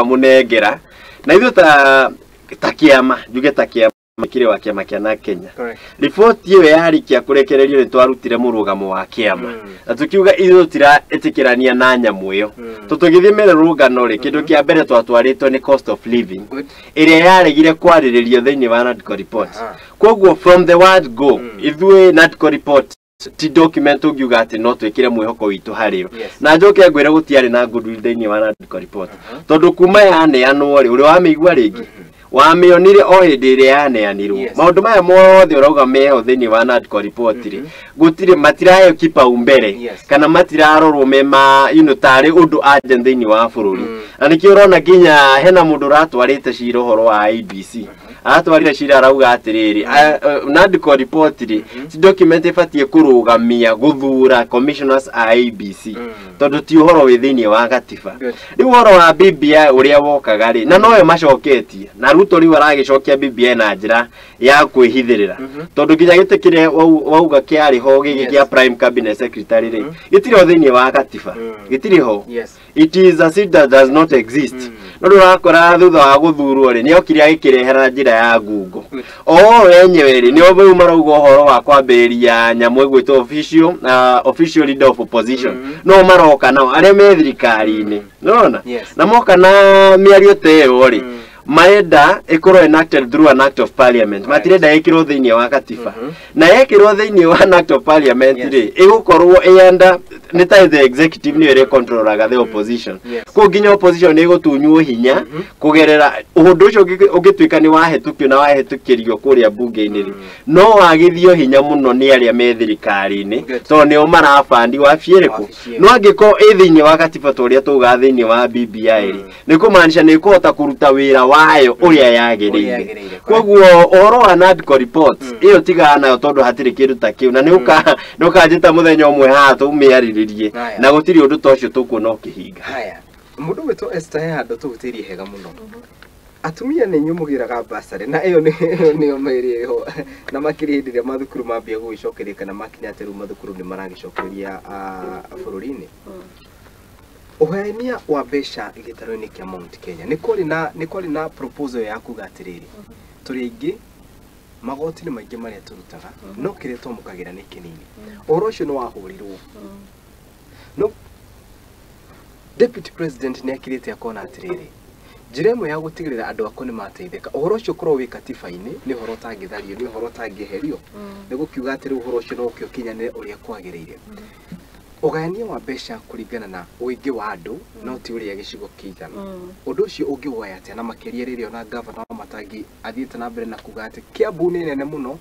Tũkamũnengera na ithuĩ ta kĩama, njuge ta kĩama kĩrĩ wa kĩama kĩa na Kenya. Riboti ĩyo yarĩkia kũrekererio, nĩ twarutire mũrũgamo wa kĩama na tũkiuga ithuĩ tũtiraĩtĩkĩrania na nyamũ ĩyo. Tũtũgĩthiĩ mĩrũrũngano rĩ, kĩndũ kĩa mbere twatwarĩtwo nĩ cost of living ĩrĩa yaregire kwarĩrĩrio thĩinĩ wa NADCO report. Koguo from the word go, ithuĩ NADCO report ti document ũngiuga atĩ no twĩkĩre mwĩhoko witũ harĩyo. Na njoke ngwĩre gũtiarĩ na goodwill thĩinĩ wa NADCO report, tondũ kuma yaneanwo rĩ, ũrĩ wamĩigua rĩngĩ? Wamĩonire o hĩndĩ ĩrĩa yaneanirwo. Maũndũ maya mothe ũrauga meho thĩinĩ wa NADCO report rĩ, gũtirĩ, matiraheo kipaumbele kana matirarorwo me ma tarĩ ũndũ urgent thĩinĩ wa bũrũri. Na nĩkĩo ũrona nginya hena mũndũ ũratwarĩte cira ũhoro wa IEBC, aratwarire cira arauga atĩrĩrĩ, NADCO report rĩ, ti document ĩbatiĩ kũrũgamia gũthura commissioners a IEBC, tondũ ti ũhoro wĩ thĩinĩ wa gatiba. Rĩu ũhoro wa BBI ũrĩa wokaga rĩ, na noyo macoketie na Ruto rĩu aragĩcokia BBI na njĩra ya kwĩhithĩrĩra, tondũ nginya gĩtĩ kĩrĩa wauga kĩarĩ ho gĩkĩ kĩa prime cabinet secretary rĩ, gĩtirĩ ho thĩinĩ wa gatiba. Gĩtirĩ ho. It is a seat that does not exist. No ndũrakora thutha wa gũthurwo rĩ, nĩ okire agĩkĩrehera njĩra ya ngungo. O wenyewe rĩ, nĩo rĩu marauga ũhoro wa kwambĩrĩria nyamũ ĩgwĩtwo official leader of opposition. No maroka nao arĩa me thirikari-inĩ, nĩwona? Na moka na mĩario ta ĩyo rĩ, marenda ĩkorwo enacted through an act of parliament. Matirenda ĩkĩrwo thĩinĩ wa katiba. Na yekĩrwo thĩinĩ wa an act of parliament rĩ, ĩgũkorwo ĩyanda nĩ ta the executive nĩyo ĩrĩ the opposition. Koguo nginya opposition nĩ ĩgũtunywo hinya kũgerera ũndũ ũcio. Ũngĩtuĩka nĩ wahĩtũkio na wahĩtũkĩrio kũrĩa mbunge-inĩ rĩ, no wagithio hinya mũno nĩ arĩa me thirikari-inĩ, tondũ nĩo marabandi wabi ĩrĩkũ. Wabici ĩyo. No angĩkorwo ĩ thĩinĩ wa katiba ta ũrĩa tugaga thĩinĩ wa BBI rĩ, nĩ kũmaanisha nĩ ĩkũhota kũruta wĩra wayo ũrĩa Ũrĩa yagĩrĩire. yagĩrĩire. Koguo ũhoro wa NADCO report ĩyo tigana nayo, tondũ hatirĩ kĩndũ ta kĩu, na nĩ ũkanjĩta mũthenya ũmwe haha tũmĩarĩrĩrie. Na gũtirĩ ũndũ ta ũcio tũkuona ũkĩhinga. Haya, mũndũ gwĩtwo Esther, he handũ tũhutĩirie hega mũno. Atumia nĩ inyuĩ mũgĩraga basarĩ, na ĩyo nĩyo mĩrĩ ĩho, na makĩria hĩndĩ ĩrĩa mathukuru mambia gũgĩcokeria, kana makinya atĩ rĩu mathukuru nĩ maragĩcokeria bũrũri-inĩ. Ũhenia wa mbeca gĩtarũ-inĩ kĩa Mount Kenya, nĩ kwarĩ na proposal ya kuga atĩrĩrĩ, tũrĩ aingĩ, magoti nĩ maingĩ marĩa tũrutaga, no kĩrĩa twamũkagĩra nĩ kĩnini. Ũhoro ũcio nĩ wahũrirwo, no deputy president nĩ akirĩte akona atĩrĩrĩ, njĩra ĩmwe ya gũtigĩrĩra andũ akwa nĩ mateithĩka, ũhoro ũcio ũkorwo wĩ katiba-inĩ, nĩ ũhoro ũtangĩthario, nĩ ũhoro ũtangĩeherio, nĩ gũkiuga atĩ rĩu ũhoro ũcio no ũke ũkinyanĩre ũrĩa kwagĩrĩire. Ũgayania wa mbeca kũringana na ũingĩ wa andũ, no ti ũrĩa gĩcigo kĩigana. Ũndũ ũcio ũngĩwoya atĩa, na makĩria rĩrĩa ona gavana wa Matangi athiĩte na mbere na kuga atĩ Kiambu nĩ nene mũno?